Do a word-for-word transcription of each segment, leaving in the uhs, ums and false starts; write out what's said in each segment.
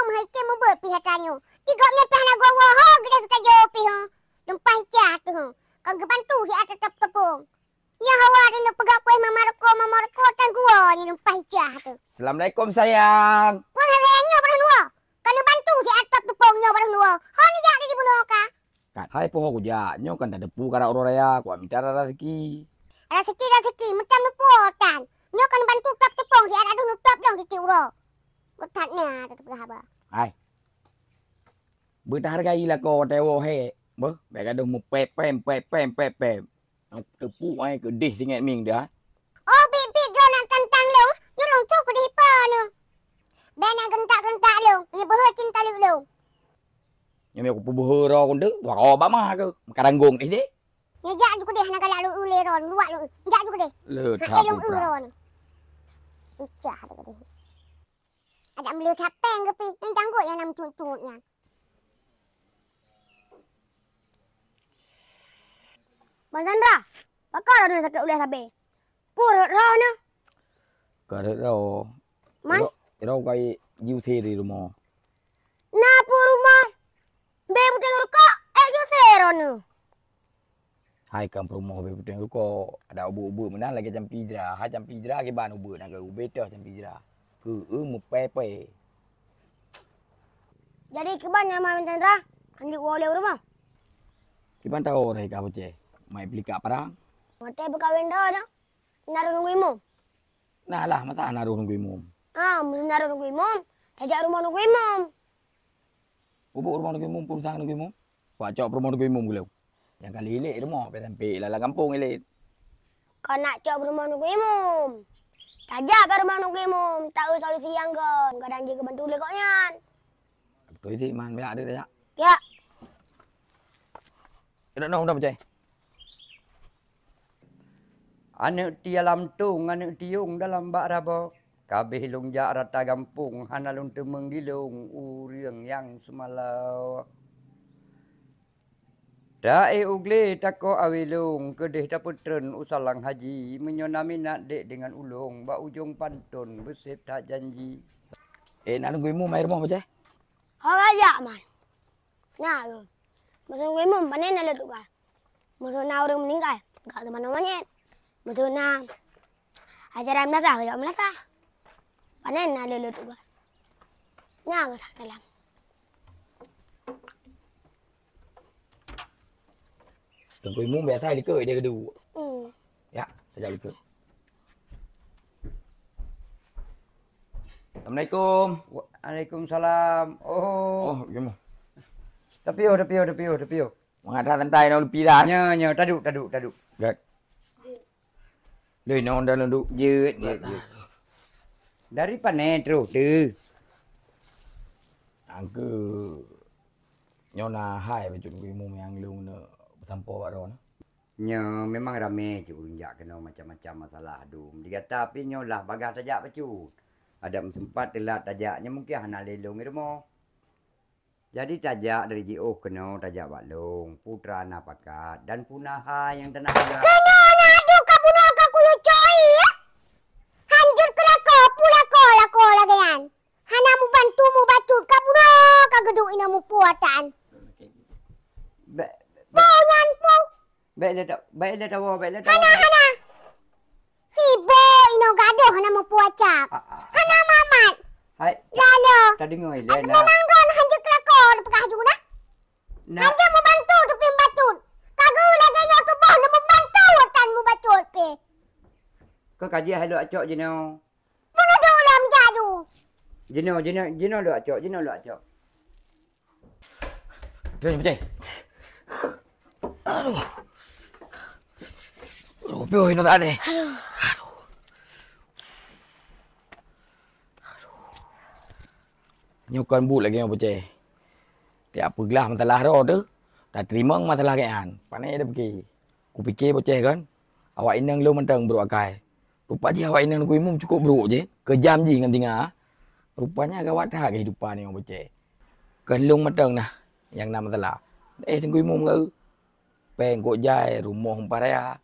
Meuhai item mubuet pih atra nyoe. Tiga meter hana goe woe ho geudah geutanyoe pih ho. Lumpah icah teuh ho. Kon geubantu siat teutab teupông. Nyoe hawa droeneuh peugah kueh mama ruko, mama ruko tan geuwoe nyoe lumpah icah teuh. Assalamualaikum sayang. Wah sayang nyoe barôh nyoe. Ka neubantu siat teutab teupông nyoe barôh nyoe. Ho neujak di bunoe ka? Hai peue ho kujak, nyoe kan tateupeue karap uroe raya, kuat mita raseuki. Raseuki, raseuki, meutam neupeue tan. Nyoe kan bantu tôb teupông siat adoh neutôb dong tieb-tieb uroe. Buet that na tapeugah haba. Hai. Beutahargai lakoe watèe woe hék. Beuh, bèk gadoh meupèp-pèm, pèp-pèm, pèp-pèm. Teupeue ai keudeh singet mieng dah. Oh, biet-biet droeneuh tantang lôn, nyoe lôn cok keudeh ipa nyoe. Bèk na geurentak-geurentak lôn, nyoe beuhe cinta lôn. Nyoe meukapeubeuhe droe keudeuk, dua kawa bak ma keuh, meukaranggong deh deh. Nyoe jak ju keudeh hana galak lôn ulèe droe, luwat lôn. Jak ju keudeh. Le, hana lôn ulèe droe. Pecah deh keudeh. Adak meuleuet hapeng geupi, nyang janggut nyang na meucut-cut nyan. Bang Chandra, pakon droeneuh sakét ulèe sabé? Peue rhot droeneuh? Ka rhot droe. Man? Droe, droe ka jiusé di rumoh. Na peue rumoh? Bèe puteng rukok, ék jiusé droeneuh. Hai kan peurumoh ubé puteng rukok, adak ubeut-ubeut meunan lagèe campi jra. Hai campi jra kiban ubeut na keuh ubé teuh campi jra. Keu eu meupèe-pèe. Jadi kiban nyan Bang Chandra, hanjeuet woe lé u rumoh? Kiban tawoe dai ka Pucèh, mai peulikak parang. Watèe peukawen droe nyoe, na droeneuh imum? Nah lah, masa na droeneuh imum? Ah, meunyoe na droeneuh imum, tajak rumoh nunggu imum. Ubuk rumoh nunggu imum, peurusan nunggu imum. Wak cok peurumoh nunggu imum geuleue. Nyang kali ilét rumoh, pih sampé lala gampông ilét. Kon nak cok peurumoh nunggu imum. Tajak pih rumoh nunggu imum, taeu solusi nyang gon, kadang jeuet geubantu lé gobnyan. Beutôi sit man, jak deh tajak. Ya. Inong dong Pucèh. Aneuk tialam tông, aneuk tiong dalam bak rabo. Kabeh lôn jak rata gampông, hana lôn teumeung di lôn ureueng nyang seumalao. Ta-ék u glé takok awé lôn, keudeh tapeutreun u salang haji, meunyoe na minat dek deungon ulôn, bak ujong panton beuseb that janji. Eh, nak nunggu imum hai rumoh Pucèh? Ho rajak man. Na lôn. Meuseue imum, pane na lôn tugaih. Meuseue na ureueng meuninggai, gak teumanoe monyét. Meuseue na acara meulasah, gak meulasah. Pane na lôn tugaih. Na geuh salam. Teungku imum biasa likot dia keudua. Hmm. Ya, saja likot. Assalamualaikum. Waalaikumsalam. Oh. Oh, ya mah. Tapiôh, tapiôh, tapiôh, tapiôh. Mangat that santai nong leupie dah. Nyo, nyo, taduek, taduek, taduek. Gat. Loi nong dah nunduk. Jeuet, jeuet, jeuet. Dari pane troh tu? Angke nyoe na hai bacut nunggu imum nyang lôn neuk peusampoe bak droeneuh. Nyoe memang ramé cit ureueng jak keunoe macam-macam masalah dum. Di gata pih nyoe lah bagaih tajak bacut. Adak meuseumpat teulat tajak nyoe mungken hana lé lôn i rumoh. Jadi tajak dari jiôh keunoe tajak bak lôn, peue teuma na pakat dan peue na hai nyang teunak peugah. Keunoe na adu ka bunoe ka kuyue coi, ya? Hanjeuet keu lakoe, peue lakoe, lakoe lagèe nyan. Hana mubantu mubacut, ka bunoe ka geuduek inoe mupuatan. Bèk, bèk. Peue nyan peue? Bèk lé ta-, bèk lé tawoe, bèk lé tawoe. Hana, hana. Sibok inoe gadoh hana mupuacap. Ah, ah. Hana mamat. Hai. Lalu. Tadeungoe ilèe na. Memang droen hanjeuet keu lakoe neupeugah ju na. Na. Hanjeuet mubantu teupiem bacut. Ka geu lagèe nyoe tuboh lôn mubantu tan mubacut pih. Keu kaji hai lôn acok jinoe. Meunudok lam jadu. Jinoe, jinoe, jinoe lôn acok, jinoe lôn acok. Jinoe, Pucèh. Aduh. Aduh, piôh inoe tak ada. Aduh. Aduh. Nyoe kon buet lagèe nyoe, Pucèh. Tiap peuglah masalah droe teuh, tateurimong masalah gobnyan. Pane tapike. Kupike Pucèh kon, awak inong lôn mantong brôk akai. Rupa jih awak inong Teungku Imum cukôp brôk jih, keujam jih ngon singa. Rupanya gawat that keuhidupan nyoe Pucèh. Kon lôn mantong nah nyang na masalah. Eh, Teungku Imum ka eu. Péng kok jai, rumoh umpah raya,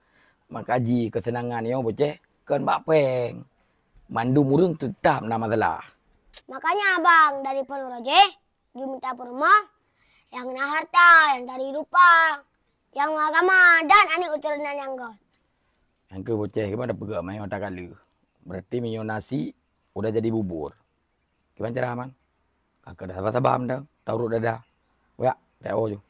makaji keuseunangan nyoe Pucèh kon bak péng. Mandum ureueng teutab na masalah. Makanya abang dari Pondok Rojeh geumita peurumoh nyang na harta, nyang tari rupa, nyang agama dan aneuk keuturonan nyang göt. Nyang keu boceh, kiban tapeugah manyang takaleue. Berarti meunyoe nasi udah jadi bubur. Kiban cara, Man? Ka keuh dah saba-saba mantong, taurot dada. Wak, dak oh ju.